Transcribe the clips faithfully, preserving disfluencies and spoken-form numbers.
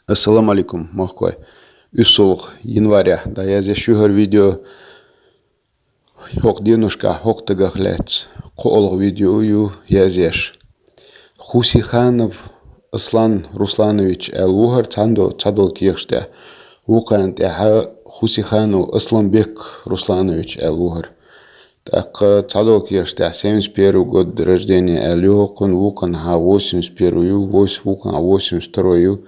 Ассаламу алейкум, махкой. Уьссалгӏа января дӏаязъеш ю хӏара видео. ХӀокху деношкахь хӀокху тагах лаьцна кхоалгӏа видео ю язъеш. Хусиханов Аслан Русланович аьлла ву хӀара цхьадо-, цхьадолу кехаш тӀехь. Вукхарна тӀехь Хусиханов Асланбек Русланович аьлла ву хӀара. ТӀаккха цхьадолу кехаш тӀехь семьдесят первый год рождения аьлла ю хӀокхуьнан, вукхунна восемьдесят первый ю, вос-, вукхунна восемьдесят второй ю.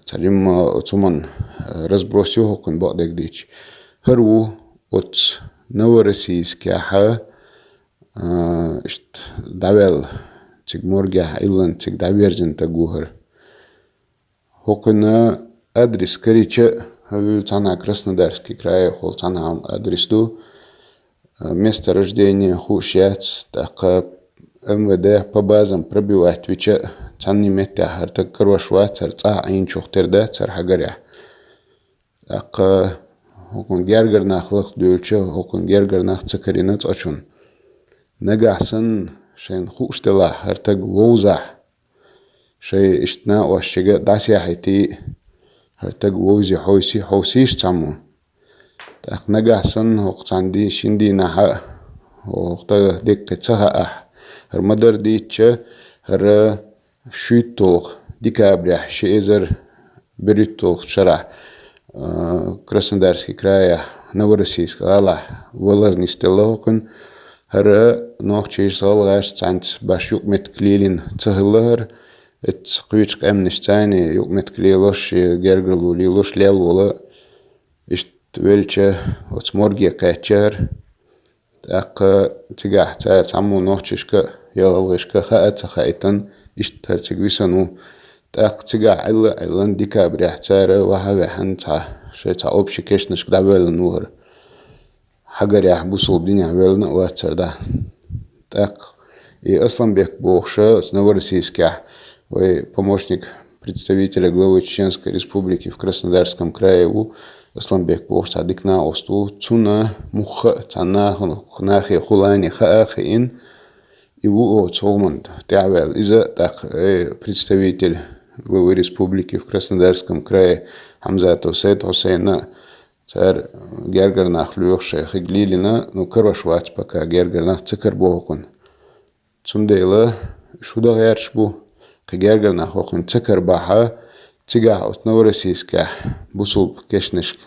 Цхьа жимма оцу хӀуманна, э, разброс ю хӀокхуьнан бакъдерг дийцича. ХӀара ву оцу Новороссийскехь, а, иштта дӀаваьлла, цига моргехь Ӏиллина, цига дӀаверзина стаг ву хӀара. ХӀокхуьнан адрес карийча а, хӀара вуьйла цхьанхьа Краснодарский крайехула цхьанхьа адрес ду. Место рождения хууш яц, тӀаккха МВД по базам пробивать вича а, цхьанна меттехь хӀара стаг карош вац, хӀара цӀахь Ӏийначух тера дац хӀара хьагарехь. ТӀаккха хӀокхуьнан гергара нах лахдуьйлуча, хӀокхуьнан гергара нах ца карийна цкъачунна. Нагахь санна шайна хууш делахь, хӀара стаг вовзахь, шайн иштта накъосташка дӀасаяхьийтий, хӀара стаг вовзий, хьовсий, хьовсийша цхьаммо. ТӀаккха нагахь санна хӀокху цхьана ди-, шина дийнахь а, хӀокху стагах дика ца хаахь, хӀара ма-дарра дийцича, хӀара шуьйтталгӀа декабрехь ши эзар берхӀитталгӀачу шарахь, а, Краснодарский крайехь, Новороссийск гӀалахь валар нисделла хӀокхуьнан. ХӀара нохчашца, гӀалгӀашца цхьаьнца башха юкъаметтиг лелийна ца хилла хӀара. Эцца кхечу къаьмнашца цхьаьна юкъаметтиг лелош, шен гергарло лелош лелла волу, иштта велча, оцу морге кхаьчча хӀара. ТӀаккха цигахь цара цхьаммо нохчашка а, я гӀалгӀашка а хаа ца хаийтина, иштта хӀара цига висина ву. ТӀаккха цигахь Ӏилла а Ӏиллина, декабрехь цара ваха а ваьхьна, цхьа, шайн цхьа общий кешнашка дӀавоьллина ву хӀара. Хьагарехь, бусалба динехь воьллина а вац хӀара дӀа. ТӀаккха и Асланбек бохуш, оцу Новороссийскехь, вайн помощник представителя главы Чеченской Республики в Краснодарском крае ву, Асланбек бохуш цхьа дика накъост ву. Цунна мухха а цхьана нахана, нахе хӀуллане хаа а хиина, и ву оцу хӀуманна тӀаьхьаваьлла. Иза тӀаккха, э, представитель главы республики в Краснодарском крае Хьамзатов Сайд-Хьусайна, цара гергара нах лоьхуш шайн хиг лелийна, ну, карош вац пока, гергара нах ца карабо хӀокхунна. Цундела шу дан гӀерташ бу, кхин гергара нах хӀокхуьнга ца карабахь, цигахь оцу Новороссийскехь бусалба кешнашка,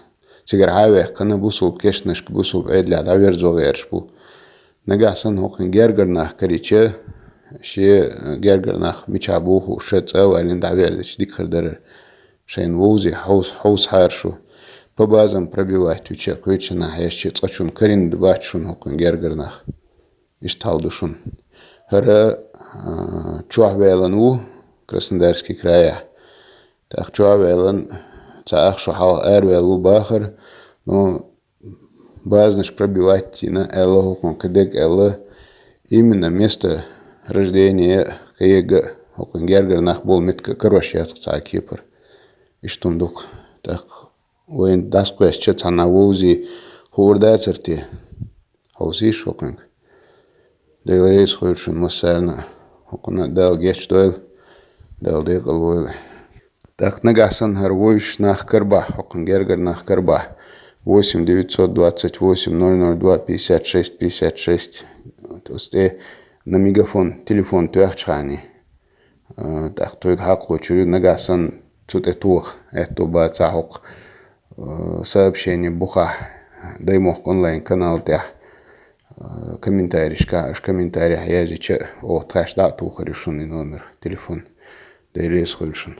цигара хьа а ваьккхина, бусалба кешнашка, бусалба Ӏедалехь дӀаверзо гӀерташ бу. Нагахь санна хӀокхуьнан гергара нах карийча, шен гергара нах мичахь бу хууш, ша цӀа а валийна дӀаваьлча дика хир дара, шайна вовзий, хьовс-, хьовсахьара шу. По базам пробивать вича, кхечанхьа хьаьжча, цкъачунна карийна бац шуна хӀокхуьнан гергара нах. Иштта хьал ду шуна. ХӀара, а, чохь ваьллина ву Краснодарский крайехь. ТӀаккха чохь ваьллина, ца ах шу хьалха араваьлла ву бахара, но базанаш пробивать йина аьлла хӀокхунна кхидерг аьлла, именно место рождения кхиерга а, хӀокхуьнан гергара нах болу меттиг а карош яц цхьа кепара. Иштта хӀума ду-кх. ТӀаккха вайна дӀасакхоьссича цхьанхьа вовзий хуур дацара те? Хьовсийша хӀокхуьнга. Дела реза хуьлда шуна массарна а, хӀокхунна а Дала гечдойла, Дала декъалвойла. ТӀаккха нагахь санна хӀара вовзаш нах карабахь, хӀокхуьнан гергара нах карабахь, восемь девятьсот двадцать восемь ноль ноль два пятьдесят шесть пятьдесят шесть, оцу тӀе на мегафон телефон тоьхчахьана, а, тӀаккха тхоьга хьакхочуьйту, нагахь санна цу тӀе тоха аьтто бацахь хӀокху, а, сообщение бухахь, Даймохк онлайн канал тӀехь, а, комментарийшкахь, аша комментарийхь яздича а, оха тхаьш дӀа а тухур ю шуна и номер телефон. Дела реза хуьлда шуна.